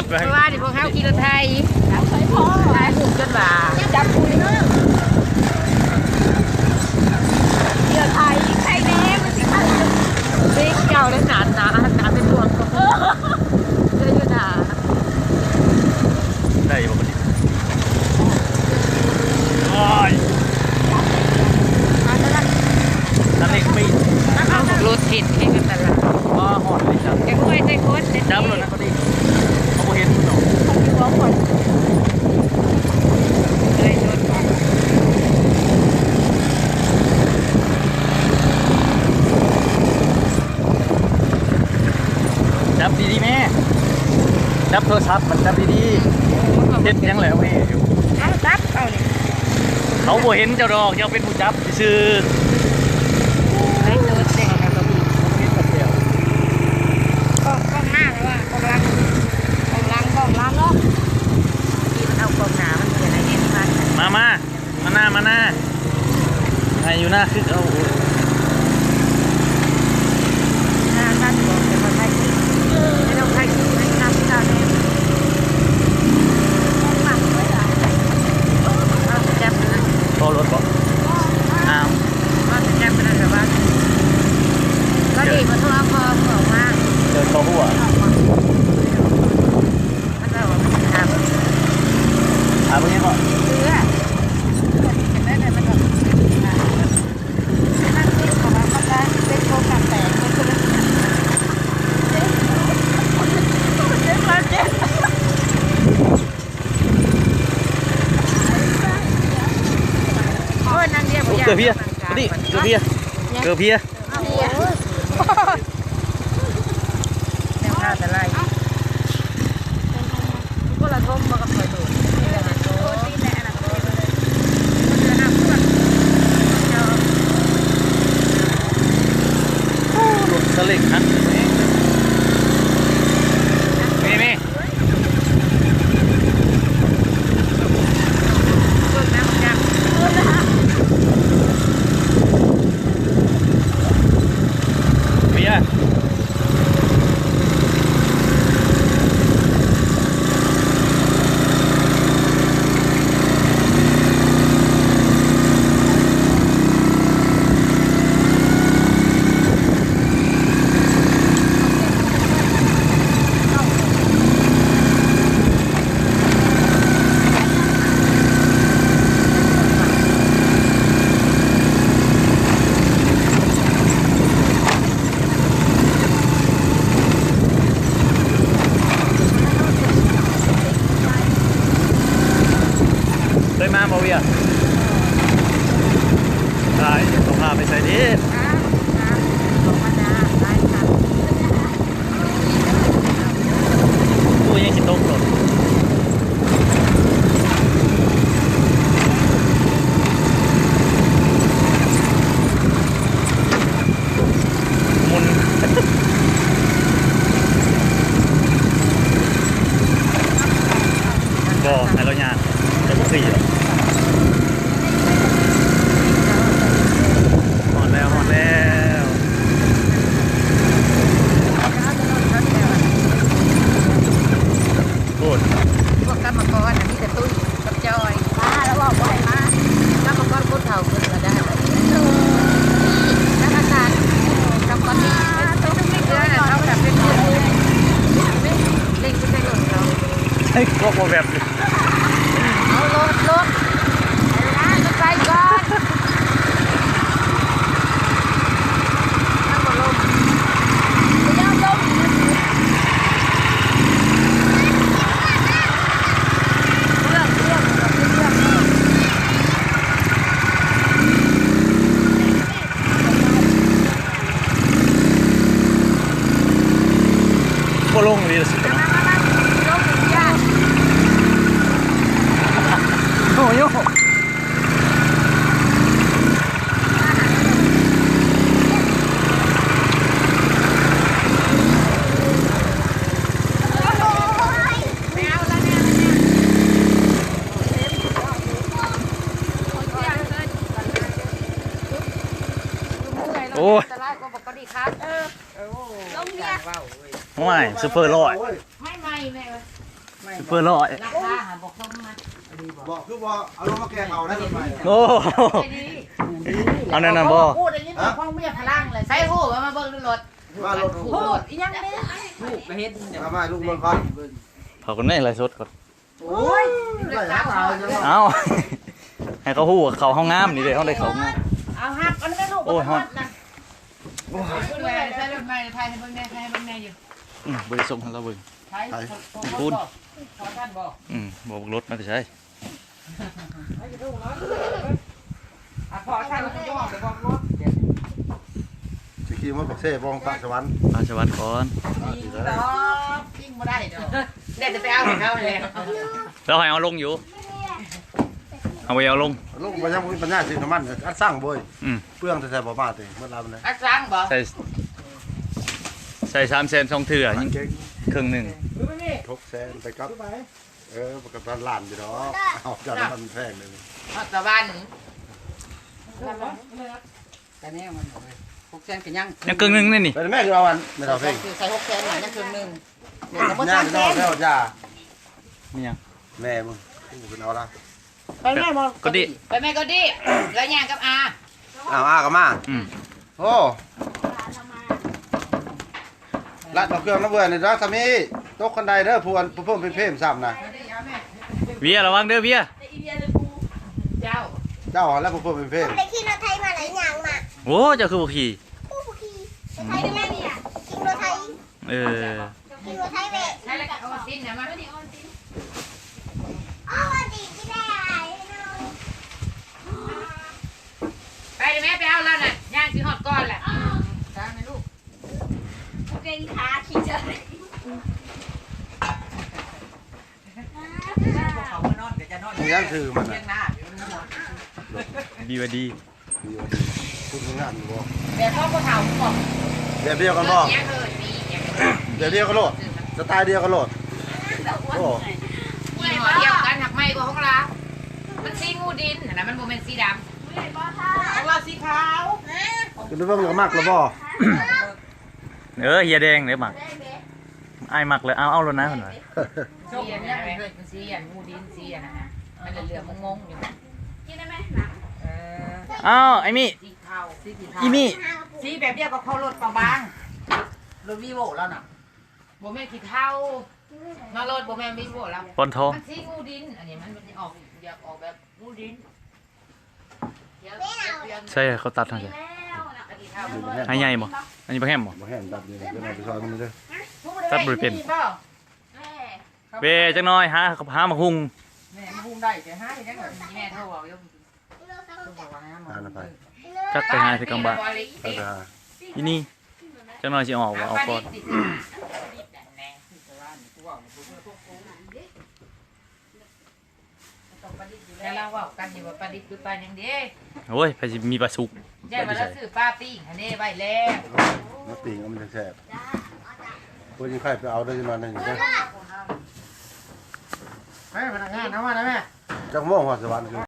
ເພາະວ່ານີ້ພວກເຮົາຂີ່ລົດໄຖ ຖ່າຍຮູບຈົນວ່າຈັບຜູ້ນີ້ ດຽວຖ່າຍໃຄແນ່ ມັນຊິຄັນເບຣກເຈົ້າໄດ້ໜານໜາ ໜາເປັນຫ່ວງ ເອີ ເດີນຢູ່ໜ້າ ໄດ້ບໍ່ບັດນີ້? ໂອ້ຍ ຄັນເລັ່ງປີດ ເອົາລົດເຮັດໃຫ້ມັນຕະຫຼາດ ອໍ ຮອດເລີຍ ຈັບ ຢ່າຫ້ວຍໃສ່ຄົນ ຈັບລົດນະ ພໍດີ ເຂົາບໍ່ເຫັນເນາະ ເຂົາຊິບອກກ່ອນ ເລີຍລົດ ຈັບດີໆແມ່ ຈັບໂທລະສັບມັນຈັບດີໆ ເຮັດຫຍັງແຫຼະແມ່ຢູ່ ເອົາຈັບເອົານີ້ ເຂົາບໍ່ເຫັນເຈົ້າດອກ ເຈົ້າເປັນຜູ້ຈັບຊື່ໆ ໄລໂຕແຕ່ລະກໍມີ ກ້ອງ ກ້ອງໜ້າແລ້ວວ່າ ກ້ອງຫຼັງ ກ້ອງຫຼັງ ກ້ອງຫຼັງເນາະ ທີ່ມັນເອົາກ້ອງໜ້າມັນເປັນໄອເດນຕິຟາຍ ມາ ມາ ມາໜ້າ ມາໜ້າ ໃຫ້ຢູ່ໜ້າຄືເກົ່າ ໂອ້ຍ ໜ້າສັ່ນບໍ່ ແຕ່ວ່າຖ່າຍຄລິບ ໃຫ້ນ້ອງຖ່າຍຄລິບໃຫ້ໜ້າຄືເກົ່າແດ່ ເອົາຈັບ ຕໍ່ລົດບໍ່? ອ້າວ ເອົາຈັບໄປນັ້ນແຫຼະວ່າ ກໍດີບໍ່ໂທເອົາຂອງອອກມາ ເດີນເຂົ້າຫົວ ມັນເວົ້າວ່າມັນຖາມ ຖາມວ່າຫຍັງເກາະ? ເສືອ ເສືອທີ່ຈະໄດ້ ມັນວ່າມັນເປັນໂຄງການແຕກ ໂອ້ຍ ນາງເດຍບໍ່ຢາກ ເກືອເພຍ ນີ້ ເກືອເພຍ ເກືອເພຍ. ແນວໜ້າແຕ່ລາຍ ຄົນລະທົງບໍ່ກັບຂ້ອຍໂດດ ໂອ້ ລົດສະເລັງຫັ້ນ ມີ ມີ. ເບຍ ເຄີຍມາບໍ່ ເວຍ? ຫຼາຍ ຕ້ອງພາໄປໃສເດ? ໂອ້ຍ ຍັງຊິຕົກລົດ ໝຸນ ບໍ່ ໃຫ້ລາວຍ່າງ ແຕ່ບໍ່ຂີ່ດອກ. ຮອດແລ້ວ ຮອດແລ້ວ ໂອ້ຍ ພວກກຳມະກອນນະ ມີແຕ່ຕຸ້ຍກັບຈອຍ ມາແລ້ວ ເວົ້າບໍ່ໃຫ້ມາ ກຳມະກອນຄົນເຖົ້າເພິ່ນກໍໄດ້ ທະນາຄານ ກຳມະກອນນີ້ ເຂົາກໍເປັນຄົນເຮົງໄປໃສ່ລົດເຂົາ ເຮົງກໍບໍ່ແບບ ເອົາລົດລົງ ໄປກ່ອນ ມັນບໍ່ລົງ ບໍ່ຍອມລົງ ເລື່ອງ ເລື່ອງ ເລື່ອງ ເລື່ອງ ບໍ່ລົງອີ່ຫຼີລະຊິ ໂອ້ໂຫ. ໂອ້ຍ ອັນຕະລາຍກວ່າບັກກະດີຄັບ ເອີ ໂອ້ຍ ໂອ້ຍ ໂຊເຟີຮ້ອຍ ໃໝ່ໆ ແມ່ເອີຍ. ຊຸບເປີຮ້ອຍ ລາຄາຫາບໍ່ສົມນະ ບໍ່ ຄືບໍ່ເອົາລົງມາແກ່ເອົາໄດ້ລົດໄຟ ໂອ້ ເອົາແນວນັ້ນບໍ່? ໂອ້ ໄດ້ຍິນຂອງເມຍພະລັງເລີຍ ໃສ່ຮູ້ວ່າມາເບິ່ງດູລົດ ວ່າລົດ ໂອ້ ອີຫຍັງນີ້ ລູກກະເຫັນ ມາ ມາ ລູກເບິ່ງກ່ອນ ເຂົາກໍໃນໄລຟ໌ສົດກ່ອນ ໂອ້ຍ ໄດ້ສາມຮ້ອຍ ເອົ້າ ໃຫ້ເຂົາຮູ້ວ່າເຂົາເຮົາງາມນີ້ເດ້ ເຮົາໄດ້ເຂົາງາມ ເອົາຮັບ ອັນນີ້ແມ່ລູກ ໂອ້ຍ ຮອດນະ ໂອ້ຍ ໃສ່ລົດໃໝ່ ຖ່າຍໃຫ້ເບິ່ງແດ່ ຖ່າຍໃຫ້ເບິ່ງແດ່ຢູ່ ອືມ ບໍ່ໄດ້ສົ່ງໃຫ້ລາວເບິ່ງ ໃຜ ໃຜ ພຸ້ນ ພໍທັນບໍ່? ອືມ ບໍ່ ລົດມາແຕ່ໃສ? ອະ ພໍທັນ ຊິຂີ່ມາປາກເຊບໍ່? ປາກສະຫວັນ ປາກສະຫວັນກ່ອນ ດອກ ກິນບໍ່ໄດ້ດອກ ແລ້ວຈະໄປເອົາໃຫ້ເຂົາແຫຼະ ລາວໃຫ້ເອົາລົງຢູ່ ເອົາໄປເອົາລົງ ລົງບໍ່ຍັງບໍ່ມີປັນຍາຊື້ນ້ຳມັນ ອັດສັງເວີຍ ອືມ ເປືອງແທ້ໆ ບໍ່ມາຕິ ໝົດລາວປານໃດ ອັດສັງບໍ່? ໃສ່ ໃສ່ສາມແສນສອງເທື່ອ ຍັງເຄິ່ງໜຶ່ງ ຫົກແສນໄປກັບ ເອີ ມັນກໍພັນລ້ານຢູ່ດອກ ເອົາ ເຈົ້າ ມັນແພງເດ້ ຮອດສະຫວັນ ກະແນວມັນເວີຍ ຫົກແສນກໍຍັງ ຍັງເຄິ່ງໜຶ່ງນີ້ນີ້ ໄປແມ່ຄືເອົາອັນ ແມ່ເຖົ້າເພງ ໃສ່ຫົກແສນ ຍັງເຄິ່ງໜຶ່ງ ຍັງ ແລ້ວຢ່າ ມີຫຍັງ ແມ່ມຶງ ເພິ່ນເອົາລະ ໄປແມ່ບໍ່ ກະດີ ໄປແມ່ກະດີ ແລ້ວຍ່າງກັບອາ ອ້າວ ອາກໍມາ ອືມ ໂອ້ ລັດເອົາເຄື່ອງນຳເອື້ອຍນີ້ເດີ ສາມີ ຕົກຄັນໄດເດີ ຜູ້ອັນ ຜູ້ເພີ່ມເພມຊ້ຳນະ ເວຍ ລະວັງເດີ ເວຍ ເຈົ້າ ເຈົ້າຫັ້ນແຫຼະຜູ້ເພີ່ມເພມ ໄດ້ຂີ່ລົດໄຖມາແລ້ວຍ່າງມາ ໂອ້ ເຈົ້າຄືບໍ່ຂີ່ ໂອ້ ບໍ່ຂີ່ ໄຖໄດ້ແມ່ນີ້ ຂີ່ລົດໄຖ ເອີ ກິນບໍ່ໄທເວະ ໃຊ້ແລ້ວກໍເອົາອອນຕິນນະມາ ເອົາອອນຕິນກິນໄດ້ ໄປເດີແມ່ ໄປເອົາລາວນະ ຍ່າງຊິຮອດກ່ອນແຫຼະ ຕາມແມ່ລູກ ເກັ່ງຂາຂີ່ເດີ ເຂົາມານອນກໍຈະນອນ ມີຫຍັງຖືມັນນະ ຮຽງໜ້າຢູ່ ດີວ່າດີ ດີວ່າດີ ຄຸນງາມຢູ່ບໍ່? ແບບຂອງຜູ້ເຖົ້າບໍ່? ແບບດຽວກັນບໍ່? ແບບດຽວກັນໂລດ ສະໄຕລ໌ດຽວກັນໂລດ ໂອ້ ຍີ່ຫໍ້ດຽວກັນ ຫາກໃໝ່ກວ່າຂອງລາວ ມັນສີງູດິນຫັ້ນນະ ມັນບໍ່ແມ່ນສີດຳ ຂອງລາວສີຂາວ ຂຶ້ນໄປເບິ່ງແລ້ວມັກແລ້ວບໍ່? ເອີ ເຮຍແດງເດ້ມັກ ອ້າຍມັກແລ້ວ ເອົາ ເອົາໂລດນະ ເພິ່ນວ່າ ສີອັນນັ້ນ ມັນສີອັນງູດິນ ສີອັນນັ້ນນະ ມັນເຫຼືອໆມົງໆຢູ່ ກິນໄດ້ໄໝ? ເອີ ອ້າວ ໄອ້ມີ ສີຂາວ ສີຂາວ ອີ່ມີ ສີແບບດຽວກັບເຂົາໂລດ ປາບາງ ລົດວີໂວ້ລາວນະ ບໍ່ແມ່ນຂີ້ເຖົ້າ ມາໂລດ ບໍ່ແມ່ນວີໂວ້ລາວ ປອນທອງ ມັນສີງູດິນ ອັນນີ້ມັນ ມັນອອກ ຢາກອອກແບບງູດິນ ໃສ່ເຂົາຕັດຫັ້ນເດ້ ໃຫ້ໃຫຍ່ບໍ່? ອັນນີ້ບັກແຮມບໍ່? ບໍ່ແຮມ ຕັດນີ້ ເດີເອົາໄປຊອຍມັນເດີ ຕັດບໍ່ໄດ້ເປັນ ເວ ຈັກໜ່ອຍ ຫາ ຫາໝາກຫຸ່ງ ແມ່ໝາກຫຸ່ງໄດ້ ແຕ່ຫາເຮັດຫຍັງ ແມ່ໂທເວົ້າຢູ່ ຫານຳໃຜ? ຈັກໄປຫາໃສກາງບ້ານ ໄປຫາ ອີ່ນີ້ ຈັກໜ່ອຍຊິອອກ ວ່າອອກກ່ອນ ແຕ່ລາວເວົ້າກັນຢູ່ວ່າປາດິບຫຼືປາຫຍັງເດ້ ໂອ້ຍ ໃຜຊິມີປາສຸກ ແຕ່ວ່າລາວຊື້ປາປີ້ງຫັ້ນເດ້ ໄວ້ແລ້ວ ມາປີ້ງເອົາມັນຈັ່ງແຊບ ເພິ່ນຍັງໃຄ່ໄປເອົາເດີ ມານັ້ນເດີ ໃຫ້ພະນັກງານເອົາມາໄດ້ແມ່ ຈັກໂມງຮອດສະຫວັນຄື